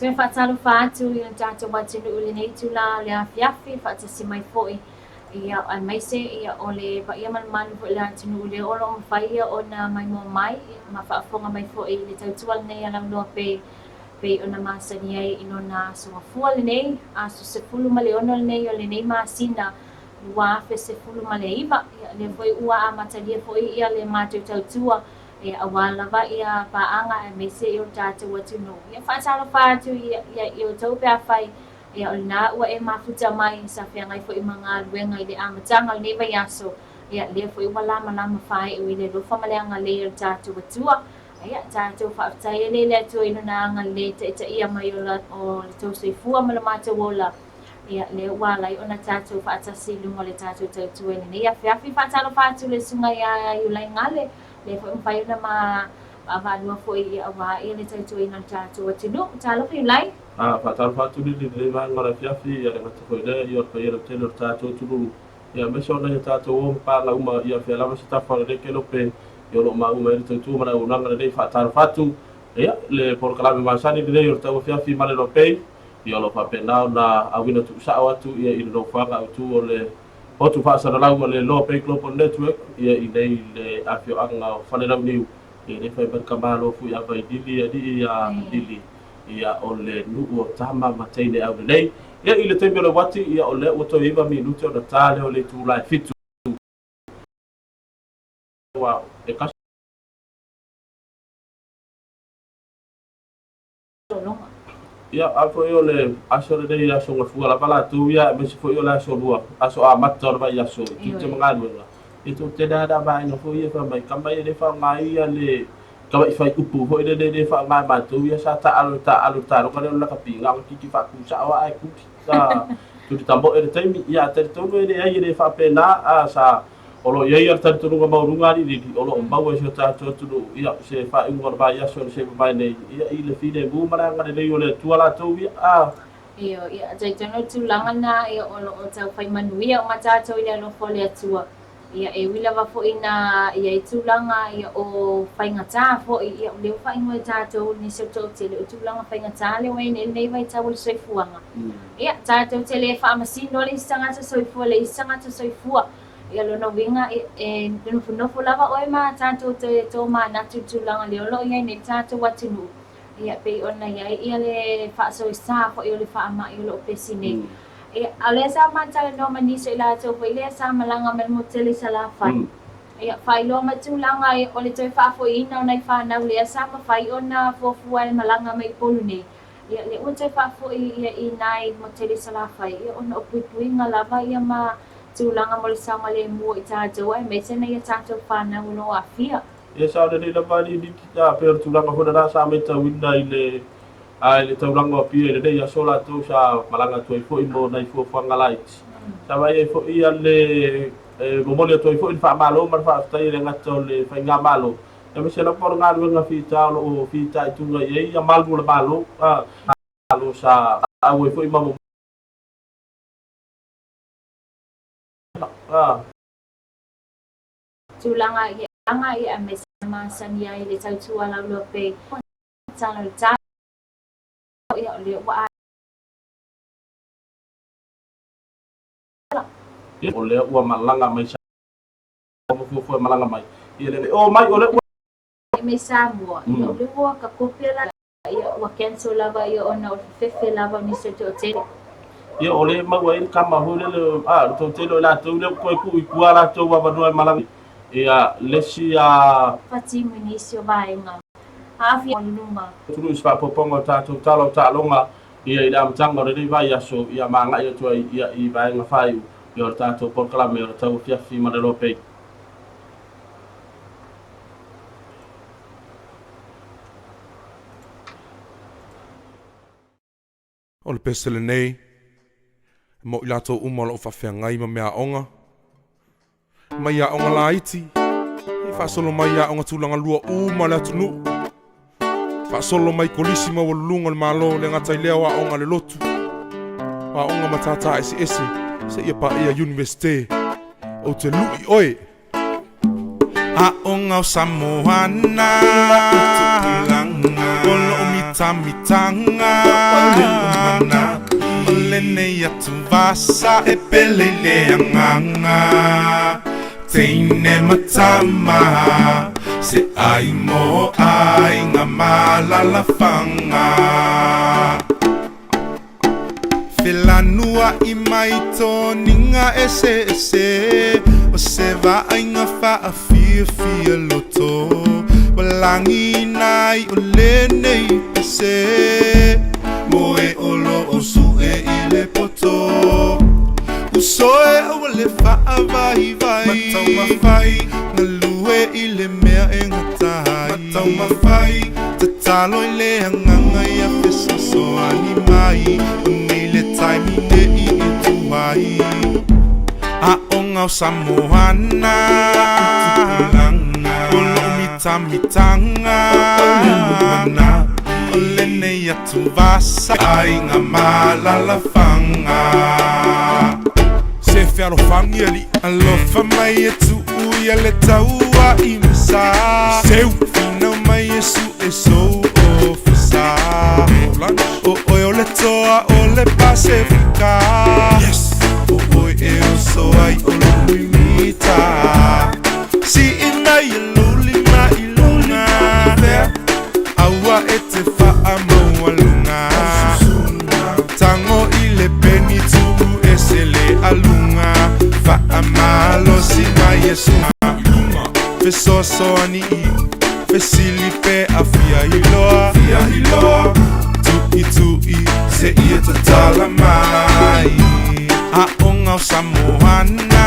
Toe faatalofa atu i le tatou atunuu i lenei itula o le afiafi, faatasi mai foi ia aemaise ia o le paia ma le mamalu foi o le atunuu lea o lo o mafai ona maimoa mai ma faafofoga mai foi i le tautua lenei a Lauloa Pei pei ona masani ai i lona aso gafua lenei, aso 16 lenei o lenei masina 2019. Ia, lea foi ua amatalia foi ia le matou tautua ia aua lava ia paaga aemaise o le tatou atunuu. Ia faatalofa atu ia i outou pe afai ia o lena ua e mafuta mai sa feagai foi ma galuega i le amataga o lenei vaiaso. Ia lea foi ua lamalama faaiu i le alofa ma le agalelei o le tatou Atua. Ia tatou faafetai ai lea i le Atua i Lona agalelei taitaia mai o le tou soifua ma lo matou ola. Ia, lea ua ala ai ona tatou faatasi i luga o le tatou tautua i lenei afiafi. Faatalofa atu i le Susuga ia Iulai Gale, lea foi ua mafai ona ma vaavaalua foi ia aua ia le tautuaina o le tatou atunuu. Talofa Iulai. A, faatalofa atu Lili i lenei vaega o le afiafi, ia le gata foi lea, ia o le paia lautele o le tatou atunuu, ia aemaise o nai o tatou uo ma paaga uma, ia afea lava se tafa o lenei kelope, ia o lo o maua mai ai le tautua ma le auaunaga lelei. Faatalofa atu, ia, le polokalame masani lenei o le tauafiafi ma le Lopei. Ia o lo o faapena ona auina tuusao atu ia i le nofoaga autu o le Hotu Faasalalau a le Loa Bay Global Network ia i nei le afioaga o Falelauniu ia lea fai mai le Kamalo Fuiava i Lili alii ia Lili ia o le nuu o tama ma teine aulelei ia i le taimi o le uati ia o lea ua toe 9 minute ona ta lea o le itula e 7 ua e kasi Ia, a foi o le aso lenei, aso gafua lava latou ia, aemaise foi o le aso lua, aso amata o le vaiaso i tiute ma galuega. Ia toatele lava na vaega foi ia fai mai, tama ia e le faaaoga ia le tamai fuaiupu foi lele e le faaaoga e matou ia sa taaalo e taaalo i le taaloga lea o le lakapi, na ona titi faatusao lava ae tuli. Sa tuli tamoe i le taimi. Ia, ae talitonu e leai e le faapena, a sa O lo o i ai le talitonuga maualuga a Lilili, o lo o maua e si o tatou atunuu, ia, se faaiuga o le vaiaso na seia mai nei, ia, i le filemu ma le agalelei o le Atua latou ia, a. Ioe, ia, talitonu le tulaga lena, ia, o lo o tau fai manuia uma tatou i le alofa o le Atua. Ia, e ui lava foi ina i ai tulaga, ia, o faigata foi, ia, o lea ua faaigoa e tatou nisi o le toatele, o tulaga faigata lea ua i ai nei lenei vaitau o le soifuaga. Ia, tatou te le faamasino le isi tagata soifua i le isi tagata soifua. Ia lona uiga e nofonofo lava ʻoe ma tatou toe tomanatu i le tulaga lea o lo o i ai nei le tatou atunuu, ia pei ona i ai ia le faasoesa foi o le faamai o lo o pesi nei. Ia, a o lea sa matalanoa ma nisi o i latou foi lea sa malaga mai le motu tele i Salafai, ia faailoa mai tulaga o le toe faafoiina o nai fanau lea sa mafai ona fuafua e malaga mai i Upolu nei. Ia, lea ua toe faafoi ia i nai motu tele i Salafai, ia ona o puipuiga lava ia ma tulaga mo le saogalemu o i tatou aemaise nai a tatou fanau o lo o aafia. Ia sao lelei lava alii Liki, a pei o le tulaga foi lena sa matauina i le i le taulaga o Apia i lenei aso latou sa malaga atu ai foi mo nai fuafuaga laiti. Sa vaai ai foi ia le e momoli atu ai foi le faamalo ma le faafetai e le gata o le faigamalo aemaise lava o le galuega fita o lo o fitaituga i ai ia malu o le Malo, Malo sa auai foi ma Tulaga i aga ia aemaise masani ai le tautua lauloa pe talo i talo ia o lea ua ala. O lea ua malaga mai sa fuafua malaga mai ia le o mai o lea ua mai Samoa ia o lea ua ka kope la Ia, ua cancel lava ia ona o le fefefe lava o nisi o le toatele. Ia, o lea e maua ai le kama foi lele, a, le toatele o i latou lea ua toe tuu i tua latou avanoa e malaga ia, le isi a. Faatino i nisi o vaega aafia i luga. Atunuu i se faaopoopoga o tatou tala o taaloga ia i le amataga o lenei vaiaso ia ma agai atu ai ia i vaega faaiu ia o le tatou polokalame o le tauafiafi ma le Lopei. O le pese lenei, e mo i latou uma o lo o faafeagai ma meaaoga, mai aoga laiti, e faasolo mai i aoga tulaga lua uma o le atunuu, faasolo mai kolisi maualuluga o le Malo, le gata i lea o aoga a le lotu, o aoga matata eseese, seia paia Iunivesite. Ou te lu'i oe. Aoga o Samoana O loo mitamitaga O lenei atuvasa e pele i le agaga Teine ma tama Se ai mo aiga ma alaalafaga. Felanua'i mai toniga eseese O se vaaiga faafiafia loto Ua lagiina ai o lenei pese Mo e o lo o su'e i le poto Uso e aua le faavaivai Mataumafai galue i le mea e gata ai Mataumafai Tatalo i le agaga ia fesoasoani mai O nei le taimi nei e tu ai Aoga o Samoana O loo mitamitaga O lenei atuvasa Aiga ma alaalafaga Se fealofani alii Alofa mai e tuu ia le taua i misa Seu Finau mai e su e sou ofisa O oe o le toa o le Pasefika Yes O oe e oso ai o lou mimita Sii mai e lou lima i luga Aua e te faamaualuga Tago i le peni tuu ese le aluga Faamalosi mai e suga Fesoasoani i fesili pe a fia iloa Tuitui seia tatala mai Aoga o Samoana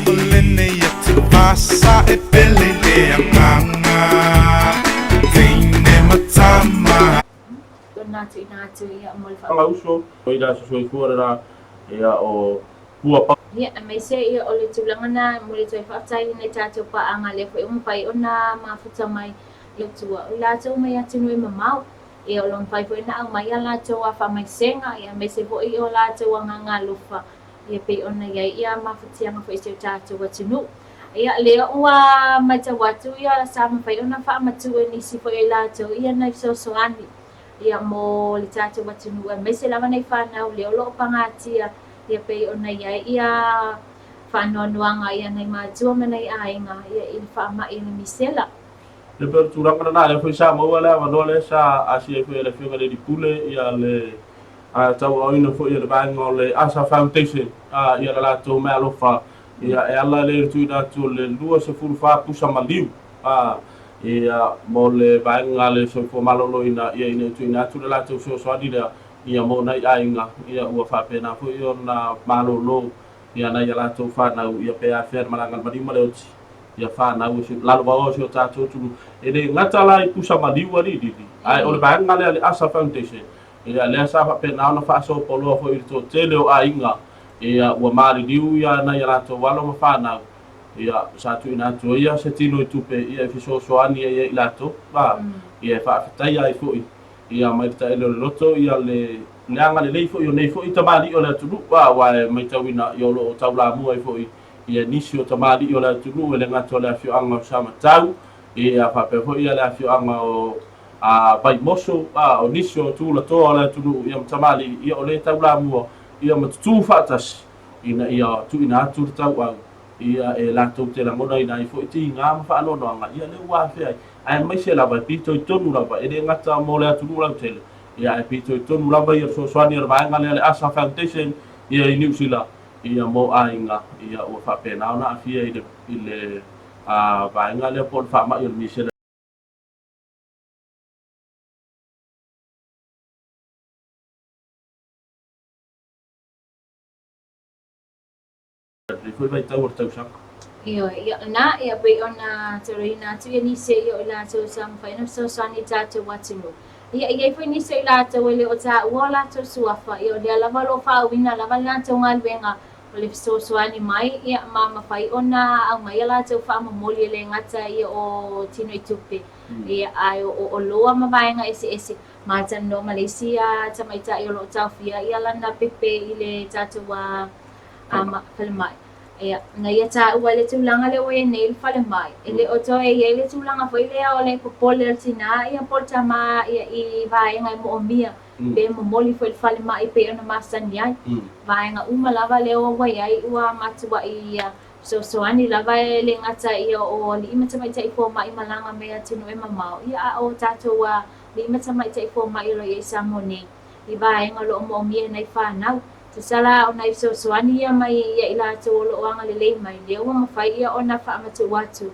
O lenei atuvasa e pele i le agaga Teine ma tama. Tona tuuina atu ia mo le wha. Uso, o i la soifua le la, ia o pua pa. Ia, aemaise ia o le tulaga na mo le toe faafetai i nai tatou paaga lea foi ua mafai ona mafuta mai i tua o i latou mai atunuu e mamao. Ia, o lo o mafai foi ona aumai a latou faamaisega, ia aemaise foi o latou agaga alofa Ia pei ona i ai ia mafatiaga foi i si o tatou atunuu. Ia lea ua matau atu ia sa mafai ona faamatuu e nisi foi o i latou ia nai fesoasoani ia mo le tatou atunuu aemaise lava nai fanau lea o lo o pagatia Ia pei ona i ai ia faanoanoaga ia nai matua ma nai aiga ia i le faamai o le misela. Ia pei o le tulaga lena, lea foi sa maua le avanoa lea sa asia ai foi e le Afioga i le Alii Pule ia le tauaaoina foi e le vaega o le ASA Foundation ia le latou meaalofa ia e ala lea i le tuuina atu o le 24 pusa maliu ia mo le vaega a le Soifua Maloloina ia ina ia tuuina atu le latou fesoasoani lea ia mo nai aiga ia ua faapena foi ona malolo ia nai a latou fanau ia pe afea le malaga a le maliu ma le oti ia fanau e lalovaoa o si o tatou atunuu. E le gata la i pusa maliu alilili, ae o le vaega lea a le ASA Foundation, ia lea sa faapena ona faasoapoloa foi i le toatele o aiga ia ua maliliu ia nai a latou alo ma fanau, ia sa tuuina atu ai ia se tino i tupe ia e fesoasoani ai ia i latou, ia e faafetaia ai foi ia mai le taele o le loto ia le le agalelei foi o nei foi tamalii o le atunuu, aua e matauina ia o lo o taulamua ai foi ia nisi o tamalii o le atunuu e le gata o le afioaga o Samatau, ia faapea foi ia le afioaga o Vaimoso, o nisi o tulatoa o le atunuu ia ma tamalii, ia o lea e taulamua ia ma tutū faatasi ina ia tuuina atu le tauau ia e latou te lagonaina ai foi tiga ma faanoanoaga ia lea ua afea ai, aemaise lava e pitoitonu lava e le gata mo le atunuu lautele, ia ae pitoitonu lava ia le fesoasoani a le vaega lea le ASA Foundation ia i Niu Sila ia mo aiga ia ua faapena ona aafia i le vaega lea po o le faamai o le misela i lenei foi vaitau o le tausaga. Ioe, ia na, ia pei ona toloina atu ia nisi ia o i latou sa mafai ona fesoasoani i tatou atunuu. Ia, e i ai foi nisi o i latou e le o taua o latou suafa, ia o lea lava o lo o faauuina lava le latou galuega o le fesoasoani mai, ia, ma mafai ona aumai a latou faamomoli e le gata ia o tino i tupe, ia, ae o oloa ma vaega eseese. Ma talanoa ma le isi tamaitai o lo o taofia ia lana pepe i le tatou falemai. Ia, na ia taua ai le tulaga lea ua i ai nei le falemai, e le o toe i ai le tulaga foi lea o le popole o le tinā ia po o le tamā ia i vaega e moomia pe momoli foi i le falemai e pei ona masani ai. Vaega uma lava lea ua i ai ua matuai ia fesoasoani lava e le gata ia o alii ma tamaitai fomai malaga mai atunuu e mamao, ia a o tatou alii ma tamaitai fomai o lo o i ai i Samoa nei i vaega o lo o moomia e nai fanau. Tusa la o nai fesoasoani ia mai ia i latou o lo o agalelei mai, lea ua mafai ia ona faamatuu atu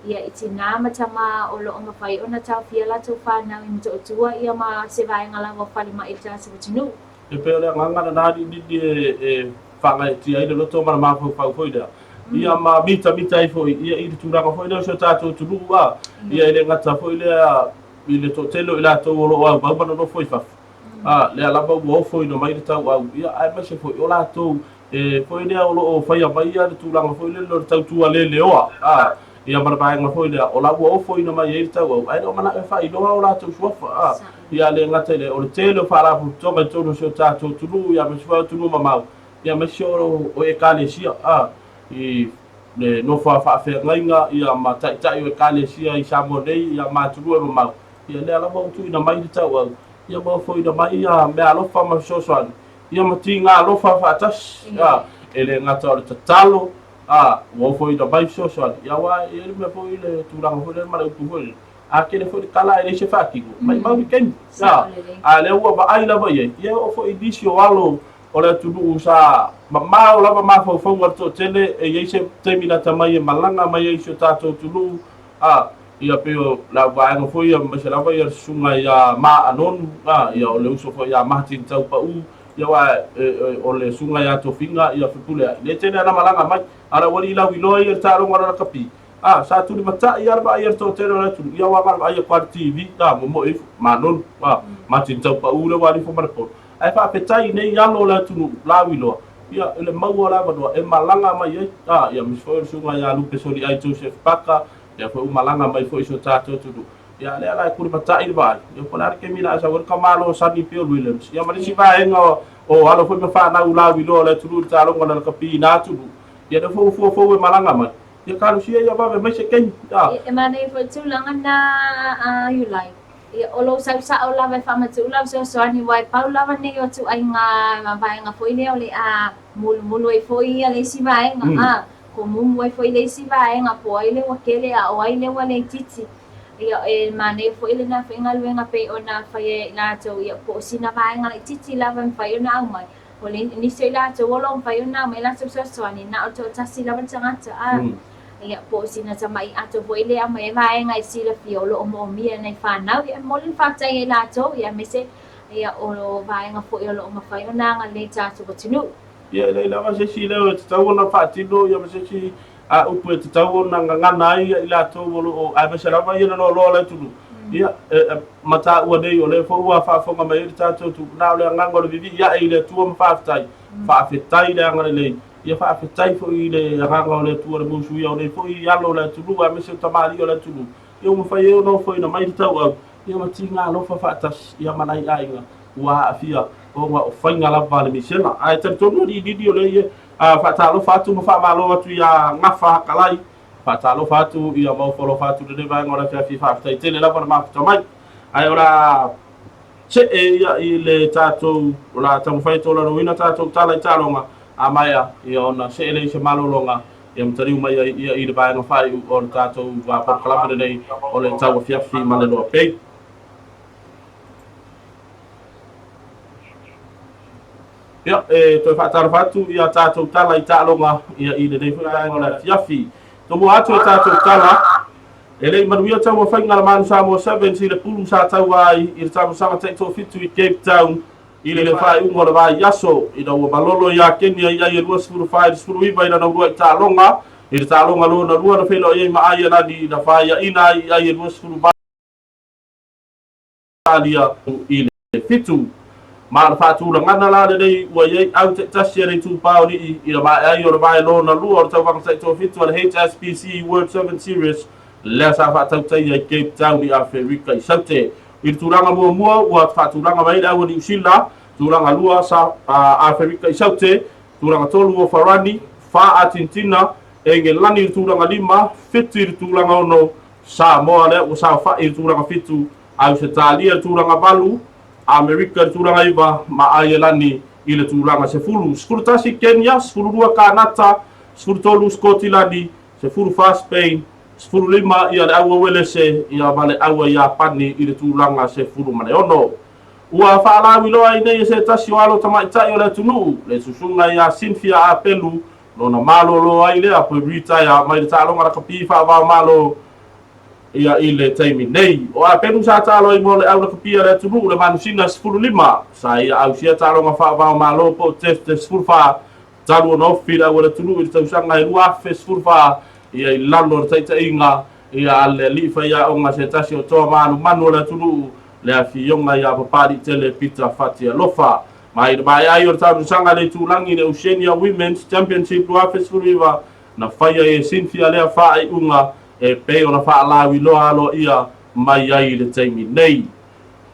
ia i tinā ma tamā o lo o mafai ona taofia latou fanau i Motootua ia ma se vaega lava o falemai i le tatou atunuu. E pei o le agaga lena alilili e faagaeetia ai le loto ma le mafaufau foi lea, ia ma mitamita ai foi ia i le tulaga foi lea o si o tatou atunuu, a ia e le gata foi lea i le toatele o i latou o lo o aumau ma nonofo i fafo, A, lea lava ua ofoina mai le tauau, ia, aemaise foi o latou e foi lea o lo o faia mai le tulaga foi lele o le tautua leleoa, a, ia ma le vaega foi lea o la ua ofoina mai ai le tauau, ae le o mana'o e faailoa o latou suafa, a, ia le gata i lea, o le tele o faalapotopotoga i totonu o si o tatou atunuu, ia aemaise foi o atunuu mamao, ia aemaise o Ekalesia, a, i le nofo a faafeagaiga, ia ma taitai o Ekalesia i Samoa nei, ia ma atunuu e mamao, ia lea lava ua tuuina mai le tauau, ia ma ofoina mai ia meaalofa ma fesoasoani, ia ma tiga alofa faatasi, a, e le gata o le tatalo, a, ua ofoina mai fesoasoani, ia aua e i ai le mea foi le tulaga foi lea ma le upu foi lele, a tele foi le tala ae leai se faatino, maimau le taimi, a, a lea ua vaai lava i ai, ia e oo foi i nisi o alo o le atunuu sa mamao lava mafaufauga o le toatele, e i ai se taimi lata mai e malaga mai ai i si o tatou atunuu, a, Ia pei o le au vaega foi ia aemaise lava ia le susuga ia Ma Anonu, a, ia o le uso foi ia Martin Taupau, ia aua o le susuga ia Tofiga ia Fepuleai, le tele ana malaga mai, a o le aualii lauiloa ia i le taaloga o le lakapi, a, sa tulimatai lava le vaai a le toatele o le atunuu, ia aua na o le vaai atu lava i le TV, a, momoe ifo, Ma Anonu, a, Martin Taupau le ua alu ifo ma le polo. Ae faafetai i nei alo o le atunuu lauiloa, ia, i le maua o le avanoa e malaga mai ai, a, ia aemaise foi o le susuga ia Lupe Soliai Joseph Paka, Lea foi ua malaga mai foi i si o tatou atunuu. Ia, lea la e kulimatai le vaai, ia po o le a le taimi o le a sau ai le tamaloa o Sonny Bill Williams, ia ma le isi vaega o alo foi ma fanau lauiloa o le atunuu i le taaloga o le lakapi i na atunuu. Ia lea foi ua fuafou e malaga mai, ia talosia ia vave mai se taimi. E manaia foi le tulaga lena a Iulai. Ia, o lou sau sa'o lava e faamatu'u lau fesoasoani, aua e pau lava nei o ituaiga vaega foi lea o le a mulumulu ai foi ia le isi vaega, a komumu ai foi le isi vaega, po o ai lea ua tele a o ai lea ua le itiiti. Ia, e manaia foi lena foi galuega pei ona faia e i latou, ia, po o sina vaega laitiiti lava e mafai ona aumai. O le nisi o i latou o lo o mafai ona aumai latou fesoasoani, na o le toatasi lava le tagata, a. Ia, po o sina tama'i ato foi lea e aumai ai vaega e silafia o lo o moomia e nai fanau. Ia, e momoli le faafetai ia i latou, ia, aemaise ia, o vaega foi o lo o mafai ona agalelei i tatou atunuu. Ia, e leai lava se isi leo e tatau ona faatino, ia, ma se isi upu e tatau ona gagana ai ia i latou o lo o, aemaise lava ia le loaloa o le atunuu. Ia, e mataua nei, o lea foi ua faafofoga mai ai le tatou atunuu, na o le agaga o le vivii ae i le Atua ma faafetai. Faafetai le agalelei. Ia faafetai foi i le agaga o le Atua le musuia o nei foi alo o le atunuu aemaise o tamalii o le atunuu, ia ua mafai ai ona ofoina mai le tauau, ia ma tiga alofa faatasi ia ma nai aiga ua aafia ona o faiga lava a le misela. Ae talitonu alii Lili o lea ia faatalofa atu ma faamalo atu ia Gafa Hakalai, faatalofa atu ia ma ofo alofa atu i lenei vaega o le afiafi, faafetai tele lava le mafuta mai. Ae o le a see ia i le tatou, o le a taumafai e tolaulauina tatou tala i taaloga a maea, ia ona see lea i se malologa, ia ma taliu mai ai ia i le vaega faaiu o le tatou polokalame lenei o le Tauafiafi ma le Loa Pei. Ia, e toe faatalofa atu ia tatou tala i taaloga ia i lenei foi vaega o le afiafi. Tomua atu e tatou tala, E le i manuia taumafaiga a le Manu Samoa Sevens i le pulu sa taua ai i le taamilosaga taitoafitu i Cape Town i le faaiuga o le vaiaso, ina ua malolo ia Kenya i ai e 24 i le 19 i lana uluai taaloga. I le taaloga lona lua na feiloai ai ma Aialani na faiaina ai i ai e 28 i le 7. Ma o le faatulagana la lenei ua i ai au taitasi a le itupa o Lii i le maea ai o le vae lona lua o le tauvaga taitoafitu a le HSBC World Sevens Series lea sa faatautaia i Cape Town i Aferika i Saute. I le tulaga muamua ua faatulaga mai ai le au a Niu Sila, tulaga lua sa Aferika i Saute, tulaga tolu o Farani, fa Atintina, Engelani i le tulaga lima, fitu i le tulaga ono, Samoa lea ua saofai i le tulaga fitu, Ausetalia i le tulaga valu, Amerika i le tulaga iva ma Aielani i le tulaga sefulu. 11 Kenya, 12 Kanata, 13 Skotilani, 14 Spain, 15 ia le aua Uelese ia ma le aua Iapani i le tulaga 16. Ua faalauiloa ai nei e se tasi o alo tamaitai o le atunuu, le susuga ia Cynthia Apelu, lona malolo ai lea pe retire mai le taaloga lakapi faava-o-Malo ia i le taimi nei. O Apelu sa taalo ai mo le au lakapi a le atunuu le manusina 15, sa ia ausia taaloga faava-o-Malo po o test 14 talu ona ofi le au a le atunuu i le tausaga e 2014 ia i lalo o le taitaiga ia a le alii faiaoga se tasi o toa manumanu o le atunuu le afioga ia Papaliitele Peter Fatialofa. Ma i le maea ai o le taamilosaga a le itulagi i le Oceania Women's Championship 2019, na faia e Cynthia lea faaiuga e pei ona faalauiloa aloaia mai ai i le taimi nei.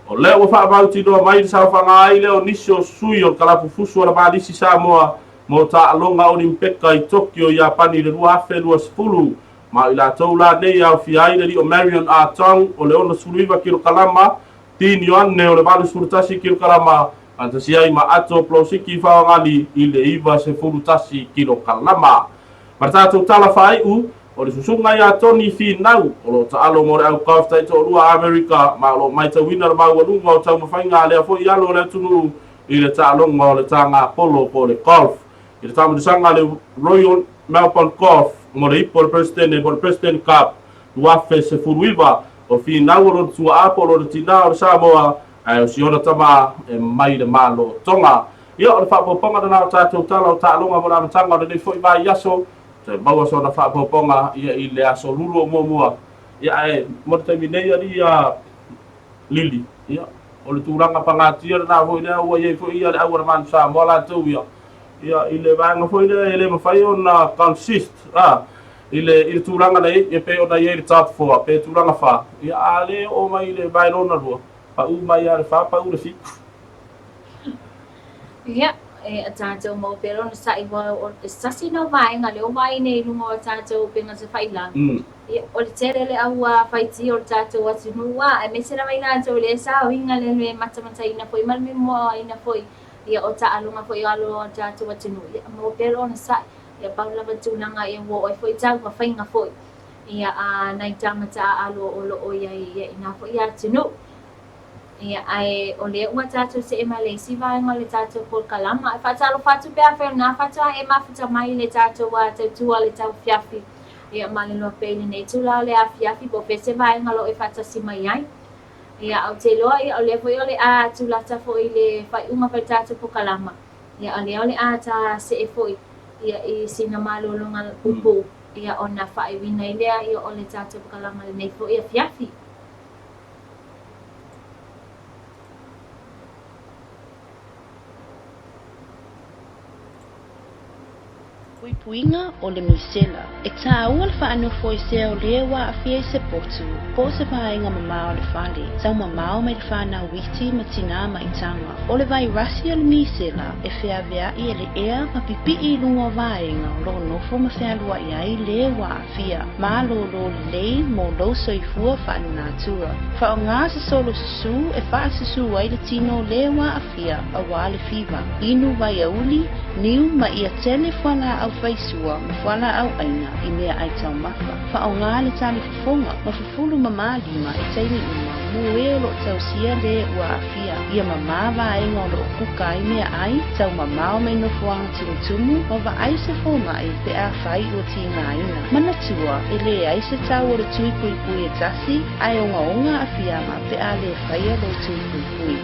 O lea ua faamautinoa mai le saofaga ai lea o nisi o sui o le kalapu fusu a le Malisi Samoa mo taaloga Olimpeka i Tokyo, Iapani i le 2020. Ma o i latou la nei e aofia ai le alii o Marion Ah Tong o le 69 kilokalama, Dean Ioane o le 81 kilokalama, faatasi ai ma Ato Plosiki Faoagali i le 91 kilokalama. Ma le tatou tala faaiu, o le susuga ia Tony Finau, o lo o taalo mo le au golf taitoalua a Amerika, ma o lo o maitauina le maualuga o taumafaiga a lea foi alo o le atunuu i le taaloga o le taga polo po o le golf. I le taamilosaga a le Royal Melbourne Golf mo le ipu o le Peresetene po o le President Cup 2019, o Finau o lona tuaa po o lona tinā o le Samoa, ae o si ona tama e mai le Malo o Tonga. Ia, o le faaopoopoga lena o tatou tala o taaloga mo le amataga o lenei foi vaiaso. Toe maua sona faaopoopoga ia i le aso Lulu o muamua. Ia, ae mo le taimi nei alii a Lili, ia, o le tulaga pagatia lena foi lea ua i ai foi ia le au a le Manu Samoa latou ia, ia, i le vaega foi lea e le mafai ona consist, a, i le, i le tulaga na i ai, e pei ona i ai le top four, pe tulaga fa, ia, a le oo mai i le vae lona lua, pau mai lava le fa, pau le fitu. Ia, E a tatou mau pea le onosai aua o se tasi lena o vaega lea ua vaai nei i luga o a tatou upega tafailagi, ia, o le tele o le au faitio o le tatou atunuu a, aemaise lava i latou lea e saoina le mea matamataina foi ma le mea moaina foi ia o taaloga foi o alo o le tatou atunuu, ia maua pea le onosai. Ia pau lava le tulaga ia ua oo ai foi taumafaiga foi ia a nai tama taaalo o lo o i ai ia i na foi atunuu. Ia, ae o lea ua tatou see mai le isi vaega o le tatou polokalama. E faatalofa atu pe afai o lena faatoa e mafuta mai i le tatou tautua o le tauafiafi. Ia, ma le loa pea i lenei itula o le afiafi po o fea se vaega o lo o e faatasi mai ai. Ia, ou te iloa, ia, o lea foi o le a tulata foi i le faaiuga foi o le tatou polokalama. Ia, o lea o le a ta see foi ia i sina malologa puupuu, ia, ona faaiuina ai lea ia o le tatou polokalama i lenei foi afiafi. Puipuiga o le misela. E tāua le faanofoesea o lē ua aafia i se potu po o se vaega mamao o le fale, taumamao mai le fanau iti ma tinā maitaga. O le vairasi o le misela e feavea'i e le ea ma pipi'i i luga o vaega o lo o nofo ma fealua'i ai lē ua aafia. Malōlō lelei mo lou soifua faalenatura. Faaaoga se solo susū e faasusū ai le tino o lē ua aafia auā le fiva. Inu vaiauli, niu ma ia tele fualaau faisua ma fualaau aina i meaai taumafa. Faaaoga le talifofoga ma fufulu mamā lima i taimi uma mo e o lo o tausia lē ua aafia. Ia mamā vaega o lo o kuka ai meaai, taumamao mai nofoaga tumutumu ma vaai se fomai pe afai ua tigaina. Manatua, e leai se tau o le tui puipui e tasi, ae ogaoga aafiaga pe a lē faia lou tui puipui.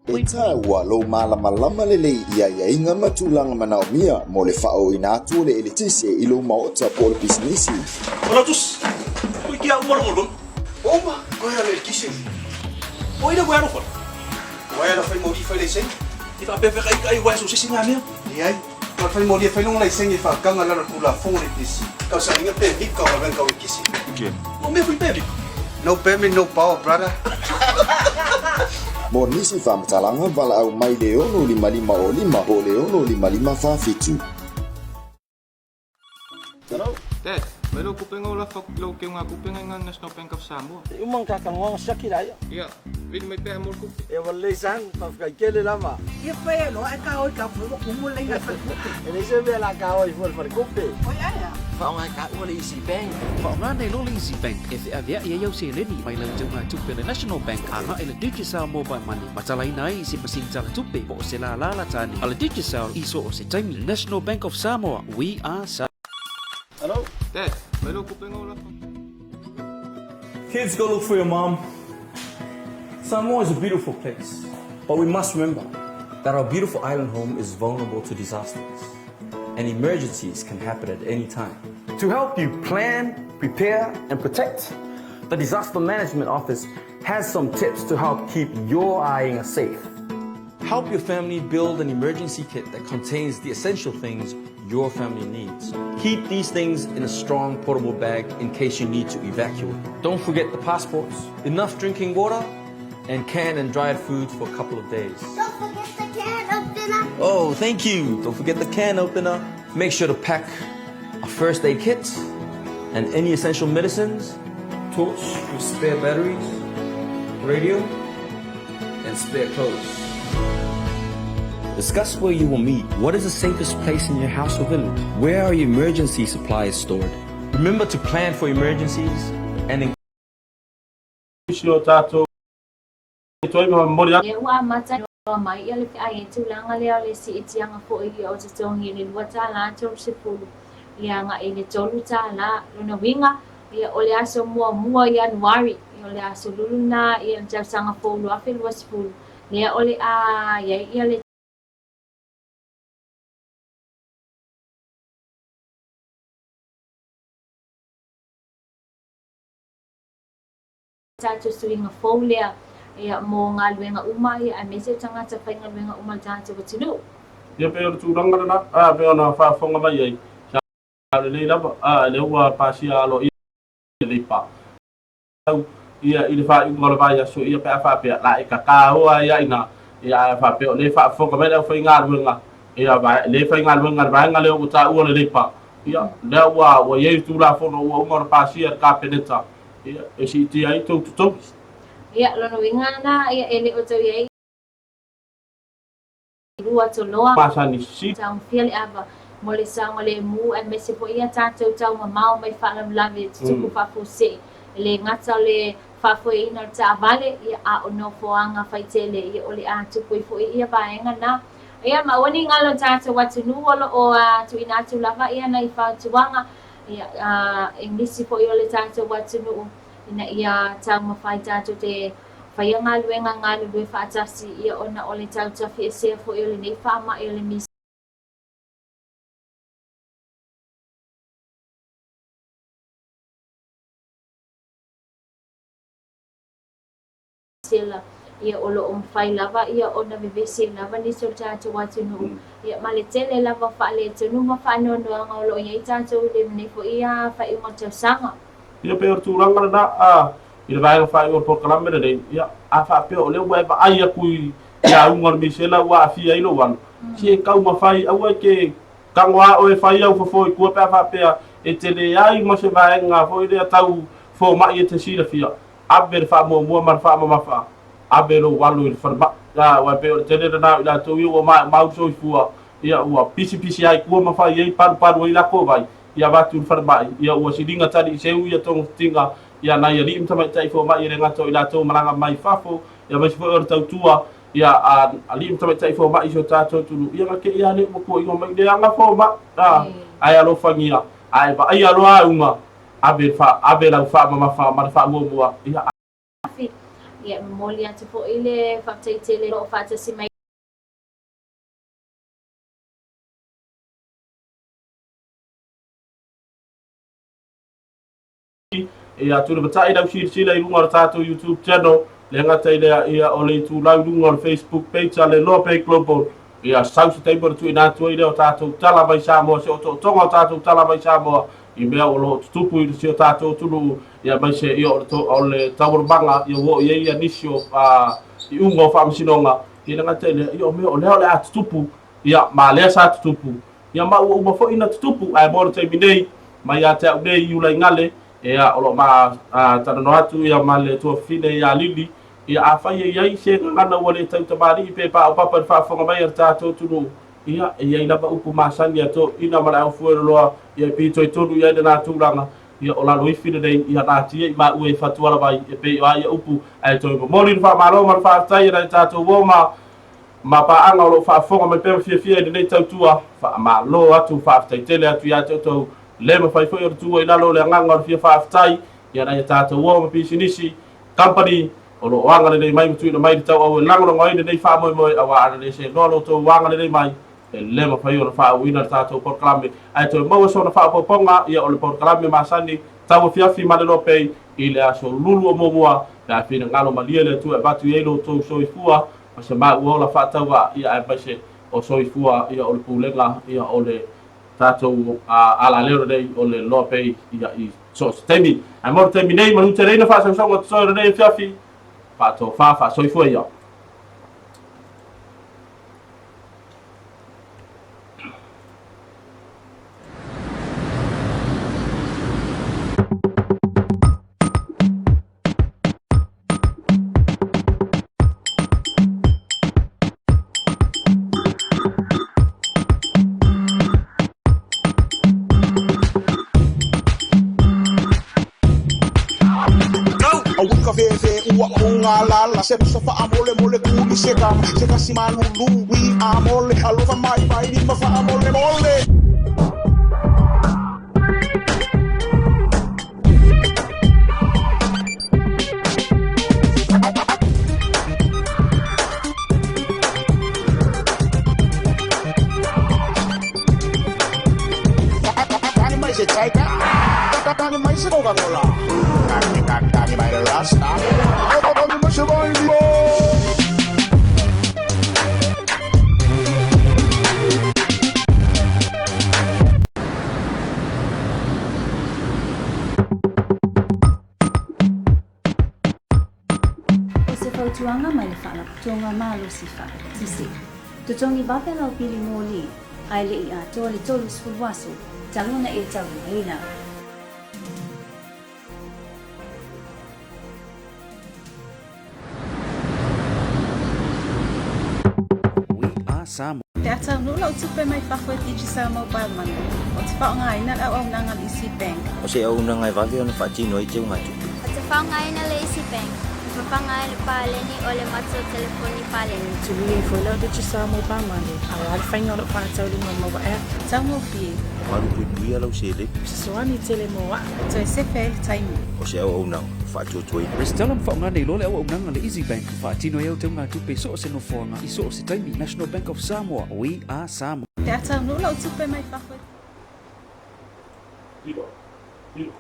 E tāua lou malamalama lelei i aiaiga ma tulaga manaomia mo le faaooina atu o le eletise i lou maota po o le pisinisi. Manatus, koe kia uma rongo lona. Uma, koe ala eletise. O ina koe alofa. Wai ala whai mauri whai laisenge. I whaapewheka ika ai wai so sisi ngā mea. Leai, ka whai mauri whai longa laisenge i whakanga lalo tulafono le pc. Kau sa inga pe vip kau awen kau e kisi. O mea fui pe vip. No permit no power brother. Mo nisi faamatalaga, valaau mai le 6 5 o 5 po o le 6 5 5 4 7. Dad, mai lou kupenga o lafa i lou keuga kupenga i nga National Bank of Samoa. E uma ka kanoaga siaki la ia. Ia, vili mai pea mo le kupe. E ua lelei san, faafetai tele lava. Ia fai e loa e ka oi ka fua ua kumu le ina falekupe. E leai se mea la ka oi fua le falekupe. Oi ae a. Faaaoga e taua le Easy Bank. Faaaoga nei loa le Easy Bank e feavea'i ai au seleni mai lau teugatupe a le National Bank aga'i le Digicel Mobile Money ma talaina ai i se masini talatupe po o se lālā latane a le Digicel i so o se taimi. National Bank of Samoa, we are Samoa. Hello? Dad, mai lou kupenga o lafa. Kids, go look for your mom. Samoa is a beautiful place, but we must remember that our beautiful island home is vulnerable to disasters, and emergencies can happen at any time. To help you plan, prepare, and protect, the Disaster Management Office has some tips to help keep your aiga safe. Help your family build an emergency kit that contains the essential things your family needs. Keep these things in a strong portable bag in case you need to evacuate. Don't forget the passports, enough drinking water, and canned and dried foods for a couple of days. Don't forget the can opener. Oh, thank you. Don't forget the can opener. Make sure to pack a first aid kit and any essential medicines, torch with spare batteries, radio, and spare clothes. Discuss where you will meet. What is the safest place in your house or village? Where are your emergency supplies stored? Remember to plan for emergencies and Isi o tatou toi ma momoli atu. Lea ua amata loa mai ia le feai e tulaga lea o le siitiaga foi o totogi i le $2.30 ia agai i le $3. Lona uiga, ia o le aso muamua o Ianuari, ia o le aso lulu lena ia le tausaga fou 2020, lea o le a i ai ia le tatou suiga fou lea ia mo galuega uma ia aemaise o tagata faigaluega uma o le tatou atunuu. Ia pei o le tulaga lena, a pei ona faafofoga mai ai, sa lelei lava, a lea ua pasia aloaia le pa. Ia, i le faaiuga o le vaiaso, ia, pe a faapea, la e kakā oa ai a inā, ia, ae faapea o lea e faafofoga mai le aufaigaluega, ia, le faigaluega i le vaega lea ua taua le Leipa, ia, lea ua, ua i ai le Tulafono ua uma ona pasia e le Kapeneta, ia, e siitia ai tou totogi. Ia, lona uiga lena, ia, e le o tau i ai lua toloa. Masani sisili. Taumafia le ava mo le saogalemu aemaise foi ia tatou taumamao mai faalavelave e tutupu faafuasei. E le gata o le faafoeina o le taavale, ia, a o nofoaga faitele, ia, o le a tupu ai foi ia vaega na. Ia, ma aua ne i galo i tatou atunuu o lo o tuuina atu lava ia nai fautuaga, ia, i nisi foi o le tatou atunuu ina ia taumafai tatou te faia galuega galulue faatasi, ia, ona o le tautafiesea foi o lenei faamai o le misela, ia, o lo o mafai lava ia ona vevesi ai lava nisi o le tatou atunuu, ia, ma le tele lava o faaletonu ma faanoanoaga o lo o i ai tatou i lenei foi faaiuga o le tausaga. Ia pei o le tulaga lena a i le vaega faaiu o le polokalame lenei, ia, a faapea o lea ua e vaai atu i auga o le misela ua aafia ai lou alo, se e taumafai aua e te Tago a oe fai au fofo i tua pe a faapea e te leai ma se vaega foi lea tau fomai e te silafia, ave le faamuamua ma le faamamafa, ave lou alo i le falemai. Aua e pei o le tele lena o i latou ia ua maumau soifua, ia ua pisipisi ai tua ma fai ai palupalu ai latou vai, ia avatu i le falemai, ia ua siliga tali seu ia togafitiga, ia nai alii ma tamaitai fomai e le gata o i latou malaga mai fafo, ia aemaise foi o le tautua Ia, a alii ma tamaitai fomai i si o tatou atunuu, ia na te i lava lea ua tuuaina mai leaga fomai, a, ae alofagia, a e vaaia loa auga, ave le fa, ave lau faamamafa ma le faamuamua, ia. Afi. Ia, e momoli atu foi le faafetai tele o lo o faatasi mai. Ia Tulimatai lau silasila i luga o le tatou YouTube channel, le gata i lea, ia o le itulau i luga o le Facebook page a le Loa Pay Global. Ia sau se taimi ona tuuina atu ai lea o tatou tala mai Samoa, se otootoga o tatou tala mai Samoa i mea o lo o tutupu i si o tatou atunuu, ia aemaise ia o le, o le taualumaga ia ua oo i ai ia nisi o iuga o faamasinoga. Ia le gata i lea, ia o mea o lea o le a tutupu, ia ma lea sa tutupu. Ia ma ua uma foi ona tutupu, ae mo le taimi nei, mai ia te au nei i Ulaigale, ia, o lo o ma talanoa atu ia ma le tuafafine ia Lili, ia afai e i ai se gagana ua le tautamalii pe paopapa i le faafofoga mai a le tatou atunuu, ia, e i ai lava upu masani a toeaiina ma le aufueloloa, ia e pitoitonu i ai lena tulaga, ia o lalo ifi lenei, ia natia i maua i fatualavai, e pei o a ia upu, ae toe momoli le faamalo ma le faafetai e nai tatou uo ma Ma paaga o lo o faafofoga mai pea ma fiafia i lenei tautua, faamalo atu, faafetai tele atu ia te outou. Le mafai foi ona tuua i lalo o le agaga o le fia faafetai ia nai a tatou uo ma pisinisi, company, o lo o agalelei mai ma tuuina mai le tauau e lagolago ai lenei faamoemoe aua ana le seloa lo outou agalelei mai, e le mafai ona faaauauina le tatou polokalame ae toe maua sona faaopoopoga ia o le polokalame masani tauafiafi ma le Lopei i le aso lulu o muamua pe a finagalo malie le Atua e avatu i ai lo outou soifua ma se maua ola faatauvaa, ia aemaise o soifua, ia o le pulega, ia o le tatou alaleo lenei o le Loa Bay, ia i so o se taimi. Ae mo le taimi nei, manuteleina faasausauga totoe o lenei afiafi, faatofa faasoifua ia. Fautuaga mai le Faalapotopotoga Malosi Faa-Eletise. Totogi vave lau pili moli ae le i atoa le 30 aso talu ona e taulimaina. We are Samoa. Pe a taunuu lau tupe mai fafo e Digicel Mobile Money, ou te faaaogaina le auaunaga a le Easy Bank. O se auaunaga e vave ona faatino ai teugatupe. Ou te faaaogaina le Easy Bank e fafaga ai le paleni o le matou telefoni paleni. Tului ai foi lau Digicel Mobile Money aua le faiga o lau faataulima maua app. Taugofie. Malupuipuia lau seleni. Fesoasoani tele mo au. Toe sefe ai le taimi. O se auaunaga faatuatuaina. Resitala ma faaaoga nei loa le auaunaga a le Easy Bank e faatino ai au teugatupe i so o se nofoaga i so o se taimi. National Bank of Samoa, We are Samoa. Pe a taunuu lau tupe mai fafo e. 9, 9.